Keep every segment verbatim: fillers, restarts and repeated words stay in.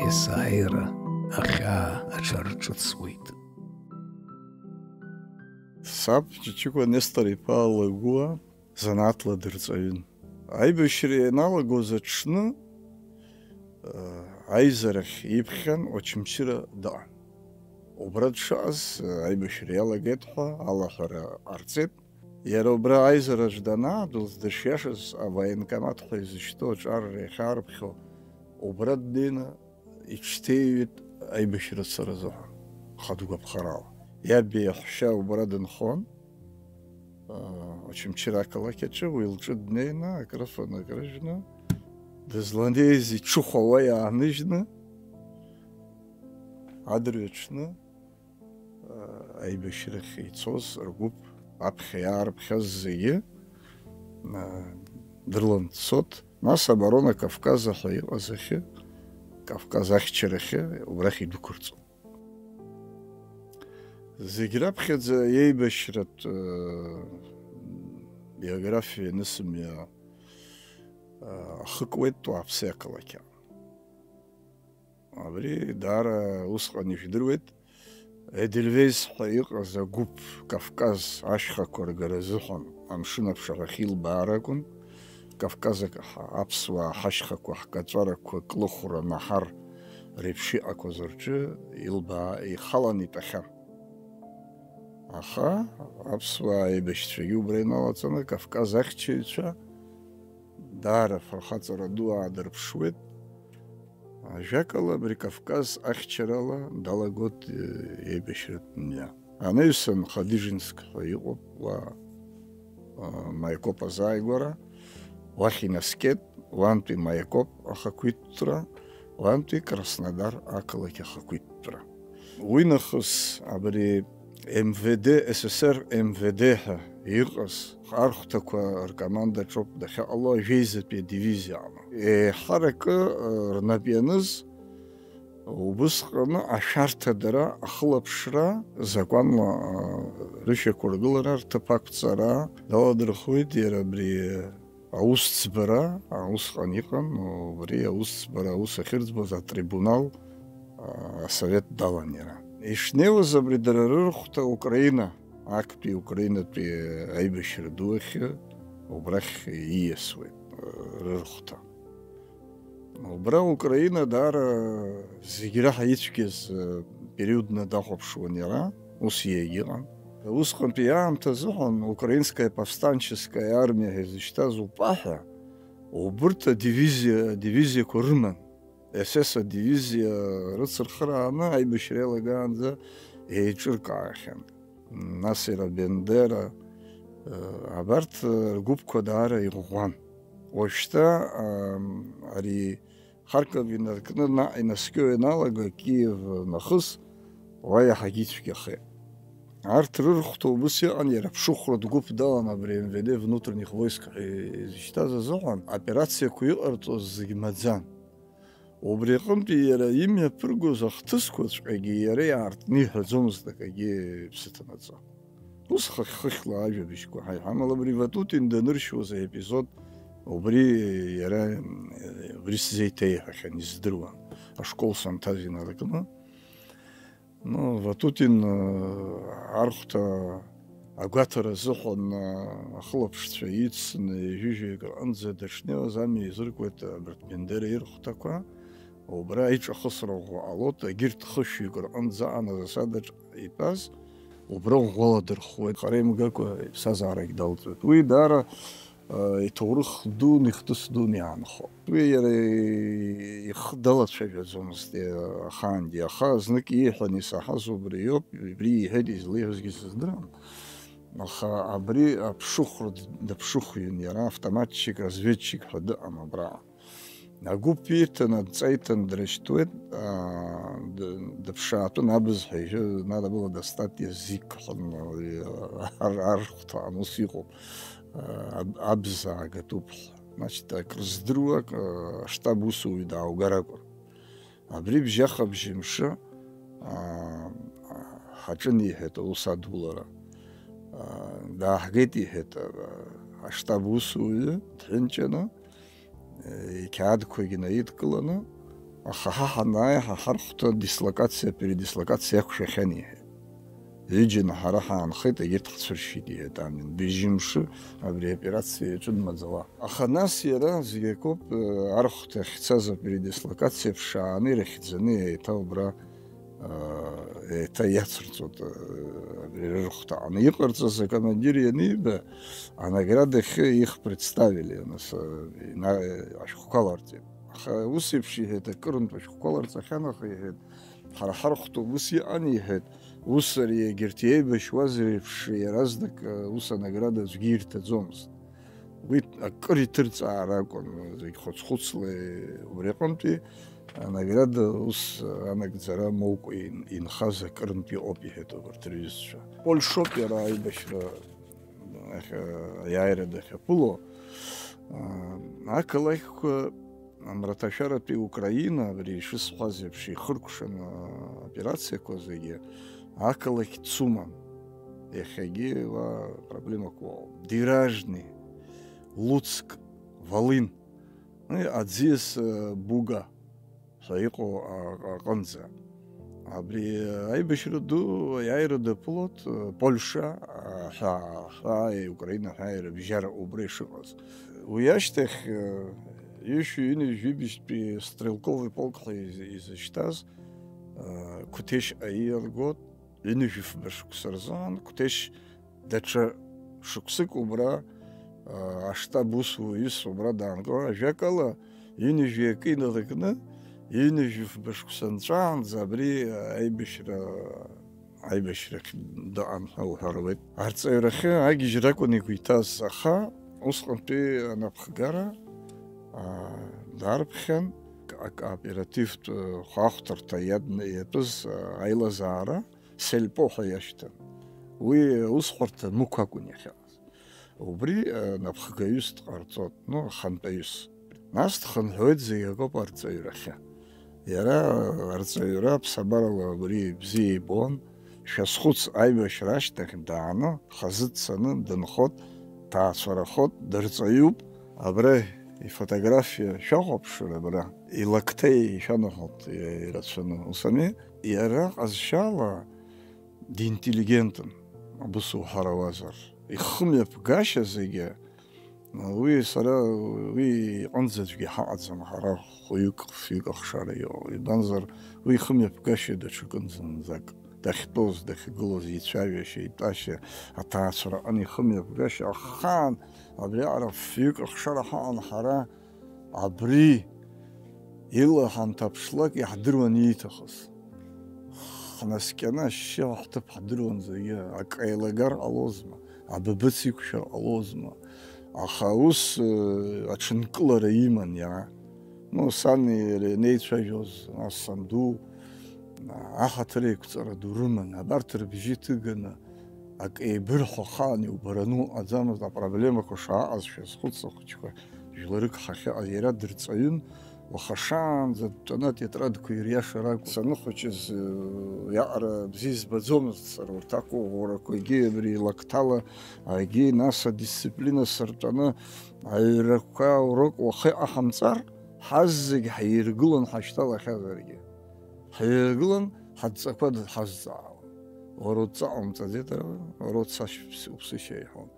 есааира ахьаа аҽарҿыцуеит. Саб Ҷыҷыкәа Нестор-иԥа Лагәуа занааҭла дырҵаҩын. Аибашьра ианалагоз аҽны, э, аизарахь иԥхьан Очамчыра дыҟан. Убра дшыҟаз, э, аибашьра иалагеит ҳәа алаҳәара ҟарҵеит. Иара убра аизараҿ данаадәылҵ, дышиашаз авоенкомат ҳәа изышьҭоу аҿар иахьаарԥхьо, убра днеины иҽҭеиҩит аибашьра царазы ҳәа, хатә гәаԥхарала. Иаб иаҳәшьа убра дынхон, аа, Очамчыра ақалақь аҿы, уи лҿы днеины, акрыфаны, акрыжәны, дызланеиз иҽыхәа уа иааныжьны, адырҩаҽны, аа, аибашьрахь ицоз ргәыԥ аԥхьа иаарԥхьаз зегьы, аа, дрылан дцот. Нас оборона Кавказа ҳәа иҟаз ахьы, Кавказ ахьчарахьы убрахь идәықәырҵон. Зегь раԥхьаӡа иеибашьратә, э, биографиа анысымҩа, э, ахыкуеит Туапсе ақалақь аҟны. Абри даара усҟан ижәдыруеит, Едельвейс ҳәа иҟаз агәыԥ Кавказ ашьхақәа ргара азыҳәан амшын аԥшаҳәахь илбаар акәын. Кавказ ак-, ҳа-, аԥсуаа ҳашьхақәа, ҳкаҵәарақәа, Клыхәра, Наҳар реиԥш иҟақәаз рҿы илбаа-, ихалан итәахьан. Аха аԥсуаа аибашьцәагьы убра иналаҵаны Кавказ ахьчаҩцәа даара афырхаҵара ду аадырԥшуеит. Ажәакала, абри Кавказ ахьчарала далагоит, э, еибашьратә мҩа. Анаҩсан Хадижинск ҳәа иҟоуп, уа, а, Маиакоп азааигәара, уахь инаскьеит, уантәи Маиакоп ахақәиҭтәра, уантәи Краснодар ақалақь ахақәиҭтәра. Уи нахыс абри М В Д, С С Р М В Д ҳәа иҟаз архәҭақәа ркомандаҿоуп дахьыҟало ажәеизатәи адивизиа аҟны. Еиҳаракы, э, рнап ианыз, убысҟаны ашәарҭадара, ахылаԥшра закәанла, э, рышьақәыргылара, рҭыԥ ақәҵара даладырхәуеит иара абри аусӡбара, а, усҟан иҟан, убри аусӡбара аус ахьырӡбоз атрибунал, а, асовет далан иара. Ишнеиуаз абри дара рырхәҭа Украина, актәи Украинатәи аибашьра ду ахьы, убрахь ииасуеит, а, рырхәҭа. Убра Украина даара зегь раҳа ицәгьаз, а, периодны дахәаԥшуан иара, ус иагьыҟан. Усҟантәи аамҭазыҳәан Украинская повстанческая армиа ҳәа изышьҭаз упаҳәа, убырҭ адивизиа, адивизиақәа рыман. С С адивизиа рыцырхырааны аибашьра иалагаанӡа еиҿыркаахьан. Нас иара Бендера, э, абарҭ, э, ргәыԥқәа даара иӷәӷәан. Уажәшьҭа, ам, ари Харьков инаркны наҟ инаскьо ианалага Киев нахыс, уа иаҳагьы ицәгьахеит. Арҭ рырхәҭа убыс иҟан, иара аԥшыхәратә гәыԥ далан абри М В Д внутренних войск ҳәа изышьҭаз азыҳәан, операциақәа иҟарҵоз зегь маӡан. Убри аҟынтәи иара имҩаԥыргоз ахҭысқәаҵәҟьагьы иара иаартны иҳәаӡомызт акагьы иԥсы ҭанаҵы. Ус хыхь-хыхьла ажәабжьқәа ҳаиҳәон, амала абри Ватутин даныршьуаз аепизод убри иара, убри сзеиҭеиҳәахьан, издыруан, ашкол санҭаз инаркны. Ну, Ватутин, э, архәҭа агәаҭара азыҳәан, э, ахылаԥшцәа ицны ҩажәижәаҩык рҟынӡа дышнеиуаз амҩа изыркуеит абарҭ Бендера ирхәҭақәа. Убра иҿахысра ӷәӷәа ҟалоит, егьырҭ хышәҩык рҟынӡа аҟан азасадаҿ итәаз, убра ӷәӷәала дырхуеит. Хара имгакәа иԥсҭазаарагь далҵуеит. Уи даара, э, иҭоурых дун, ихҭыс дун иаанхо. Уи иара ихы далацәажәаӡомызт, э, ахаангьы. Аха знык ииҳәан исаҳаз убри иоуп, убри иҳәеит, излеиҳәозгьы сыздырам. Аха абри аԥшыхәра д-, дыԥшыхәҩын иара, автоматчик, разведчик ҳәа дыҟам абраҟа. Агәыԥ ииҭан, адҵа иҭан дрышьҭуеит, аа, д-, дыԥшаатәын, абз ҳәа ижәы, надо было достать язык ҳәа, ар-, архәҭаан ус иҟоуп, аа, аб-, абз аагатәуп ҳәа. Значит, акрыздыруа, аа, аштаб усуҩы дааугар акәын. Абри бжьаха-бжьымшы, аа, ҳаҿыниҳәеит аус адулара. Аа, дааҳгеит, иҳәеит, аа, аштаб усуҩы дҳәынҷаны, иқьаадқәагьы наидкыланы, Аха ҳа ҳанааи, ҳа ҳархәҭа дислокациа, передислокациа иақәшәахьан, иҳәеит. Ҩыџьа ҳара ҳаанхеит, егьырҭ ҳцәыршьит, иҳәеит Амин. Быжьымшы абри аоперациа иаҿын маӡала. Аха нас иара зегь акоуп, э, архәҭа ахьцаз апередислокациа ԥшааны ирыхьӡаны еиҭа убра, э, еиҭа иацырҵоит, э, абри рырхәҭа аҟны. Иҟарҵаз акомандир ианиба, анаграда ахьы их представили, нас, э, ина-, ашәҟәқәа ларҵеит. Аха ус еиԥш иҳәеит, акырынтә ашәҟәқәа ларҵахьан, аха иҳәеит, ҳара ҳархәҭоуп, ус иҟан, иҳәеит, ус ари егьырҭ иеибашьуаз реиԥш иаразнак, э, ус анаграда аӡәгьы ирҭаӡомызт. Уи акыр иҭырҵаар акәын, зегь хәыц-хәыцла убри аҟынтәи анаграда ус анагӡара моукәа ин-, инхаз акырынтә иҟоуп, иҳәеит убарҭ рҩызцәа. Польшоуп иара аибашьра ахь, аиааира дахьаԥыло. А, ақалақьқәа Амраҭашәаратәи Украина, абри ишысҳәаз еиԥш, ихыркәшаны аоперациақәа зегьы ақалақь Цуман. Иахьагьы уа проблемақәа ыҟоуп. Диражни, Луцк, Волын, и аӡиас, э, Буга ҳәа иҟоу а-, аҟынӡа. Абри аибашьра ду, аиааира даԥылоит, э, Польша, а, ҳәа, ҳәа, Украина ҳәа ирыбжьара убра ишыҟаз. Уи ашьҭахь, э, ҩышәи ҩынҩажәи жәибжьтәи стрелковый полк ҳәа из-, изышьҭаз, э, Қәҭешь аиаргоит, ҩынҩажәи фба шықәса рзыҳәан, Қәҭешь даҽа шықәсык убра, э, аштаб усуҩыс убра даанкылан, ажәакала, ҩынҩажәи акы инаркны, ҩынҩажәи фба шықәса нҵәаанӡа абри аибашьра, аибашьрахь дыҟан ҳәа уҳәар ауеит. Арҵаҩрахьы агьежьра акәын игәы иҭаз, аха усҟантәи анапхгара, аа, даарԥхьан, акооперативтә, э, хәаахәҭарҭа иадны иатәыз, э, аилазаара, Сельпо ҳәа иашьҭан. Уи аусхәарҭа Мықә акәын иахьыҟаз. Убри, э, напхгаҩыс дҟарҵот, ну, ахантәаҩыс. Нас дхынҳәуеит зегь акоуп арҵаҩрахьы. Иара арҵаҩра аԥсабарала убри бзиа ибон. Шәазхәыц, аибашьра ашьҭахь дааны, хазы дцаны дынхот, ҭаацәарахот, дырҵаҩуп. Абра ифотографиа шәахәаԥшыр, абра илакҭеи ишәанаҳәот, ирацәаны. Ус ами? Иара ҟазшьала диинтеллигентын, абас уҳәарауазар. Ихымҩаԥгашьа зегьы, уи сара, уи иҟынӡаӡәгьы ҳаҟаӡам, ҳара хәҩык, фҩык ахшара иоуа. Ибанзар, уи ихымҩаԥгашьа даҽакын зынӡак. Дахьтәоз, дахьгылоз, ицәажәашьа, итәашьа, аҭаацәара аҟны ихымҩаԥгашьа ахаан, абриаҟара фҩык ахшара ҳаҟан ҳара, абри ила ҳанҭаԥшлак иаҳдыруан ииҭахыз. Ҳнаскьаны ашьшьыҳәа ҳҭыԥ ҳдыруан зегьы, акы еилагар ҟалозма, абыбыц иқәшәар ҟалозма. Аха ус, э, аҽынкылара иман иара. Ну, сани иареи анеицәажәоз, нас санду, аҳаҭыр еиқәҵара ду рыман, абарҭ рыбжьы ҭыганы, акы еибырҳәо ахаан иубараны уҟаӡамызт, апроблемақәа шааҟаз шәазхәыц, ахәыҷқәа, жәларык ҳахьыҟаз, иара дырҵаҩын, уаха шаанӡа дтәаны атетрадқәа ириашар акәын. Саныхәыҷыз, э, иаҟара бзиа избаӡомызт сара урҭ ақәыӷәӷәарақәагьы, абри лакҭала, агьи, нас адисциплина сыртәаны, аҩрақәа урок уахеиҟа ҳамҵар, ҳаззегь ҳаиргылон ҳашьҭалахьазаргьы. Ҳаиргылон ҳадҵақәа ҳазҵаауан. Уара удҵа ҟаумҵаӡеит, ара уара уцашьа уԥсы-, уԥсышьа иҳәон.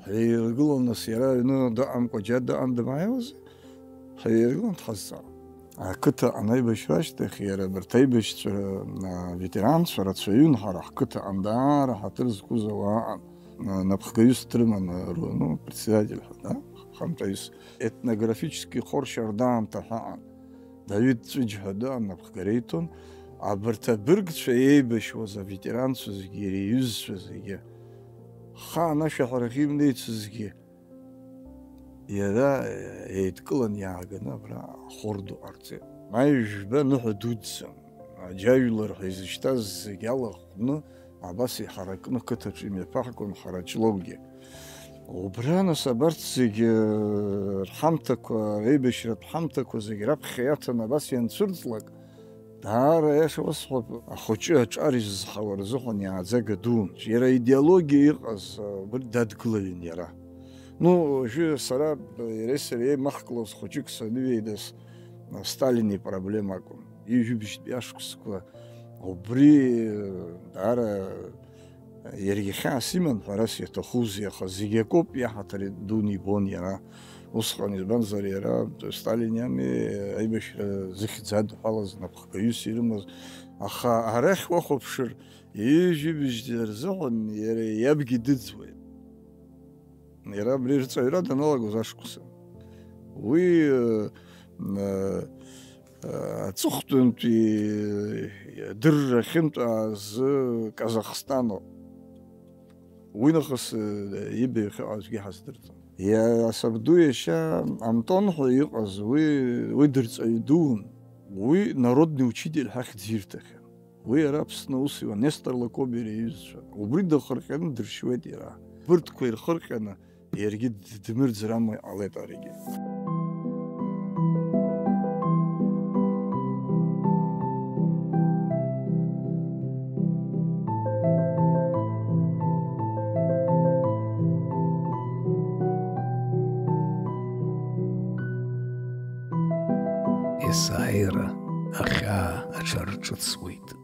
Ҳаиргылон, нас иара аҩны дыҟамкәа џьа дыҟан дымааиуаз, ҳаиргылон дҳазҵаауан. Ақыҭа анаибашьра ашьҭахь иара абарҭ аибашьцәа, а, ветеранцәа рацәаҩын ҳара ҳқыҭаҟан даара ҳаҭыр зқәыз ауаа ыҟан. А, напхгаҩыс дрыман, а, ру-, ну, председатель ҳәа, да, хантәаҩыс. Етнографический хор Шьардаамҭа ҳәа ыҟан. Давид Ҵәыџь ҳәа дыҟан, напхгара иҭон. Абарҭ абыргцәа еибашьуаз аветеранцәа зегьы, иара иҩызцәа зегьы, хаан ашәаҳәарахь имнеицызгьы, иара еидкылан иааганы абра ахор ду ҟарҵеит. Маи жәба ныҳәа дуӡӡан, аџьажәлар ҳәа изышьҭаз зегь алахәны, абас иҳаракны қыҭаҿы имҩаԥаҳгон Ҳарачлокгьы. Убра, нас, абарҭ зегьы рҳамҭақәа, реибашьратә ҳамҭақәа зегь раԥхьа иаҭаны абас ианцәырҵлак, даара, аиаша уасҳәап, ахәыҷы аҿар изызҳауа рзыҳәан иааӡага дуун. Иара аидеологиа иҟаз, убри дадгылаҩын иара. Ну, уажәы сара, иареи сареи еимаҳкылоз хәыҷык саныҩеидас, Сталин ипроблема акәым. Ҩажәибжьтәи ашықәсқәа убри даара иаргьы хьаас иман, ҳәарас иаҭахузеи, аха зегь акоуп, иаҳаҭыр дуны ибон иара. Усҟан, избанзар, иара Сталин иами аибашьра зыхьӡ адҳәалаз, напхгаҩыс ирымаз. Аха арахь уахәаԥшыр, ҩажәибжь рзыҳәан иара иабгьы дыӡуеит. Иара абри рҵаҩра даналагоз ашықәса. Уи, э, э, э, аҵыхәтәантәи адырра ахьынтәааз Казахстаноуп. Уи нахыс, э, ибаҩхьоу аӡәгьы ҳаздырӡом. Иа-, сабду иашьа Антон ҳәа иҟаз, уи, уи дырҵаҩ дуун. Уи народный учитель ҳәа ахьӡ ирҭахьан. Уи иара Аԥсны аус иуан, Нестор Лакобиа иҩызцәа. Убри дахырҟьаны дыршьуеит иара. Бырҭқәа ирхырҟьаны иаргьы д-, дмырӡыр амуа иҟалеит аригьы. Есааира ахьаа аҽарҿыцуеит.